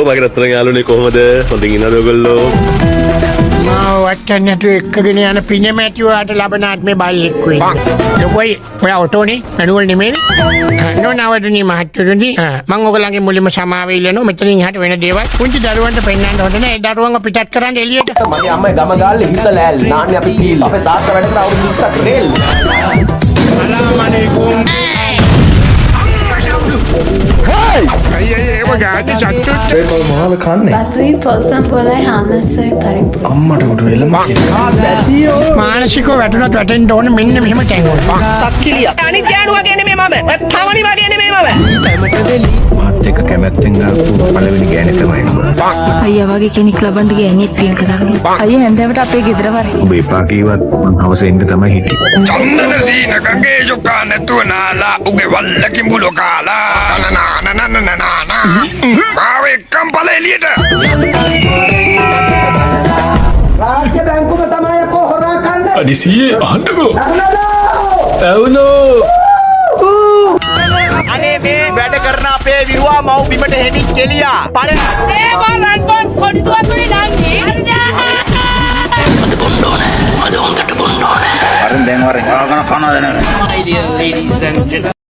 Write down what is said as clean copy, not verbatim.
Hello මගේ රත්තරන් යාළුවනේ, කොහොමද? හොඳින් ඉන්නවද ඔයගොල්ලෝ? මාව වටන්න නැතුව එක්කගෙන යන පිනම ඇති ඔයාට ලබන ආත්මේ බල්ලෙක් වෙන්න. ලොකුයි, ඔයා ඔටෝනේ, මැනුවල් නෙමෙයිනේ. නෝනාවරුනි, මහත්තුරුනි, මං ඔයගොල්ලන්ගේ මුලින්ම සමාව ඉල්ලනවා. මෙතනින් එහාට වෙන දේවල් පුංචි දරුවන්ට පෙන්වන්න හොඳ නෑ. ඒ දරුවන්ව පිටත් කරන්න එළියට. මගේ අම්මයි ගම ගාල්ලේ හිත ලෑල්ල. නාන්නේ අපි පීල්. අපේ තාත්තා වැඩ කරා අවුරුදු 20ක් රේල්. සලාම් අලයිකුම්. අයියේ, ඒව ගානේ සතුටු. ඒ බල මොනවද කන්නේ? බතුයි පොල්සම් පොලයි හාමස්සයි පරිප්පු. අම්මට උඩු එළම මානසිකව වැටුණත් වැටෙන්න ඕනේ මෙන්න මෙහෙම තැන් වල. අනිත් ගෑනු වගේ නෙමෙයි මම. ඔය පවණි වගේ නෙමෙයි මම. මාත් එක්ක කැමැත්තෙන් ආපු පළවෙනි ගෑණි තමයි ඔබ. අයියා වගේ කෙනෙක් ලබන්න ගෑණියෙක් පින් කරන්න. අයියා හැන්දෑවට අපේ ගෙදර වරේ. ඔබ එපා කීවත් මං හවස එන්න තමයි හිටියේ. චන්දන සීන ගඟේ යොකා නැතුව නාලා, උගේ වල්ල කිඹුලෝ කාලා නා නා නා නා නා නා. මාව එක්කම් පල එළියට. රාජ්‍ය බැංකුව තමයි යකෝ හොරා කන්නේ. අඩි සීයේ, අහන්නකෝ. ඇවුනෝ. අනේ මේ වැඩ කරන අපේ විරුවා මව් බිමට හෙමින් කෙලියා. පළ ඒවා රන්වන් පොඩි දුවතුයි නංගි. අරන් දැන් වරෙන්. ආගන කනවා දැන්. My dear ladies and gentlemen.